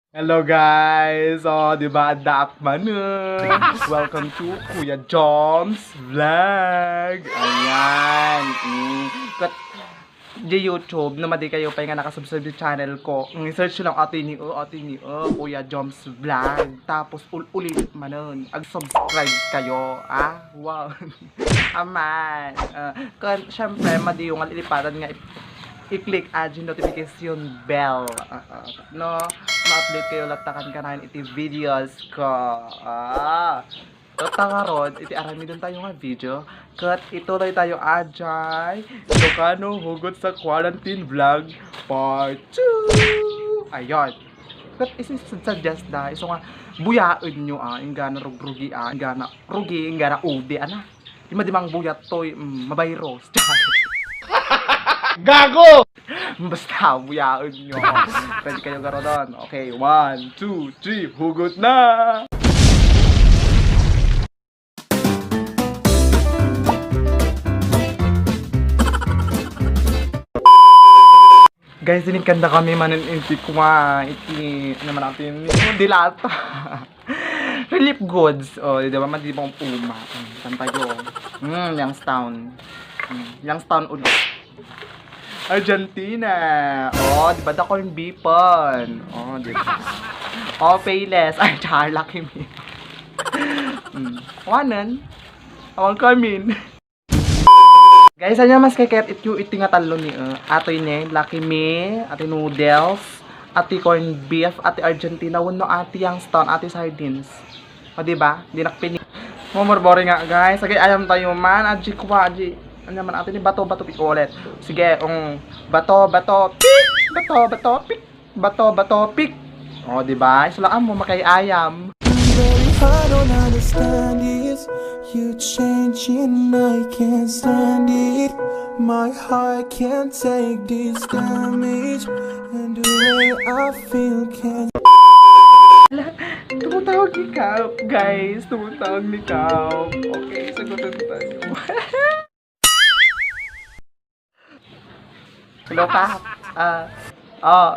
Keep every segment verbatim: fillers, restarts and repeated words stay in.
Hello guys! Oh, di ba? Addaak manen. Welcome to Kuya Jom's Vlog. Ayan. Mm. Ket di YouTube, no madi kayo pay nga nakasubscribe sa channel ko, mm, search lang Ate Nio, Ate Nio, Kuya Jom's Vlog. Tapos ul-ulit manen, ag-subscribe kayo. Ah, wow. Aman. Ah, ket syempre, madiyo nga lilipatan nga i-, i-click ang notification bell. Ah, ah, no, ma-update kayo latta kanayon iti videos ko. Ah. Ket ta ngarud, iti aramiden tayo nga video, ket ituloy tayo ajay Ilocano Hugot sa Quarantine Vlog Part two. Ayon. Ket isu-, suggest da, isu nga, buyaen nyo, ah, inggana rugrugi, ah, inggana rugi, inggana udi, ana. Di madi mangbuyat toy, mm, mabayros. Gago! Basta, buyaen nyo. Ready kayo, garodon? Okay, one, two, three, hugot na! Guys, inikanda kami manen iti kua, iti, ano man natin, dilata. Relief goods. Oh, di ba? Madi pang uma. Mm, saan tayo? Mm, Youngstown. Mm, Youngstown ulit. Argentina. Oh, di ba? The corn beefon. Oh, di ba? Oh, Payless. Ay, char, Lucky Me. Mm. Wanan. Awang kamin. Guys, ania mas keket ityo iti nga tallo ni, eh, atoy ne, Lucky Me, atoy noodles, atoy corned beef, atoy Argentina, wenno atoy Youngstown, atoy sardines. O, di ba? Di nakpini. Mumurbori nga, guys. Agay-ayam tayo man. Aji kuwa, aji. Ano naman atoy ni? Bato, bato, pick ulit. Sige, um, bato, bato, pick! Bato, bato, pick! Bato, bato, pick! O, di ba? Isulaam mo, makay-ayam. Baby, I don't understand this. You changing, I can't stand it. My heart can't take this damage. And the way I feel can't. Tumutawag ni Kap, guys. Tumutawag ni Kap. Okay, sagutan tayo. Hello, Kap. Ah, oh.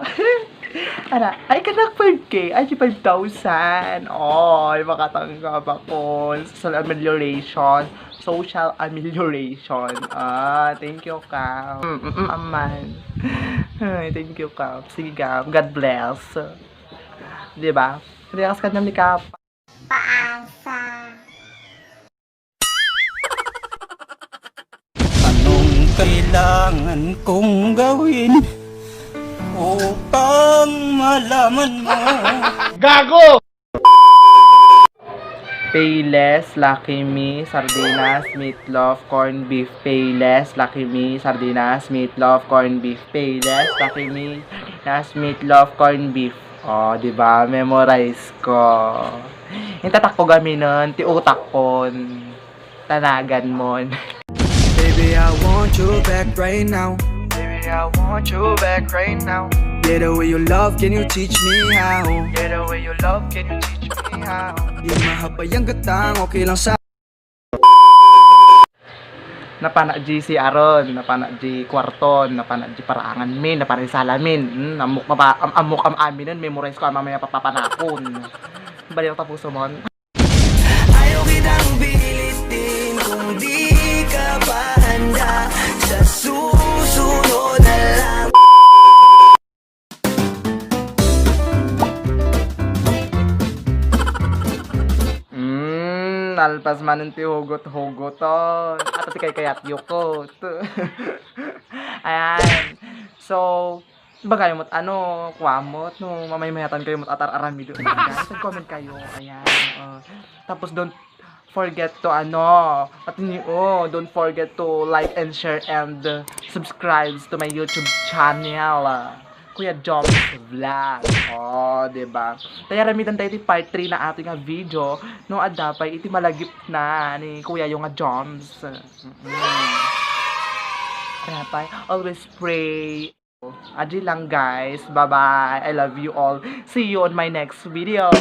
Ana, ay, kanak five K. Ay, di five thousand. Oh, ay, makatanggap ako. Social amelioration. Social amelioration. Ah, thank you, Kap. Mm, mm, mm, aman. Ay, thank you, Kap. Sige, Kap. God bless. Di ba? Hindi ka sa kanya ni Kap. Paasa. Anong kailangan kong gawin upang malaman mo? Gago! Payless, Lucky Me, sardinas, meatloaf, corned beef. Payless, Lucky Me, sardinas, meatloaf, corned beef. Payless, Lucky Me, sardinas, meatloaf, corned beef. Oh, di ba? Memorize ko. Intatak ko gaminen, ti utak kon. Tanagan mon. Baby, I want you back right now. Baby, I want you back right now. Yeah, the way you love, can you teach me how? Yeah, the way you love, can you teach me how? Di mahaba yang gatang, okay lang sa Napana di C R-on, napana di kuarton, napana di paraangan min, napana di salamin. Hmm, ammok mapa-, am-, ammok am-aminen, memorize ko a mamaya papapanakon. Bali lang tapuso mon. Ayaw kitang pilitin kung di ka pa handa. Sa susunod na lang. Mm, nalpas manen ti hugot-hugoton. Ato ti kaykayatyo kot. Ayan. So, ibagayo met, ano, kua met, no, mamaymayatan kayo met a tar-aramid. Ayan, guys, mag-comment kayo. Ayan. Uh, tapos don't forget to, ano, pati ni, oh, don't forget to like and share and, uh, subscribe to my YouTube channel, uh, Kuya Jom's Vlog. Oh, di ba? Tay aramidan tayo ti part three na ato nga video, no, adda pay iti malagip na ni Kuya yung nga Joms. Mm-mm. Kaya pay, always pray. Aji lang, guys. Bye-bye. I love you all. See you on my next videos.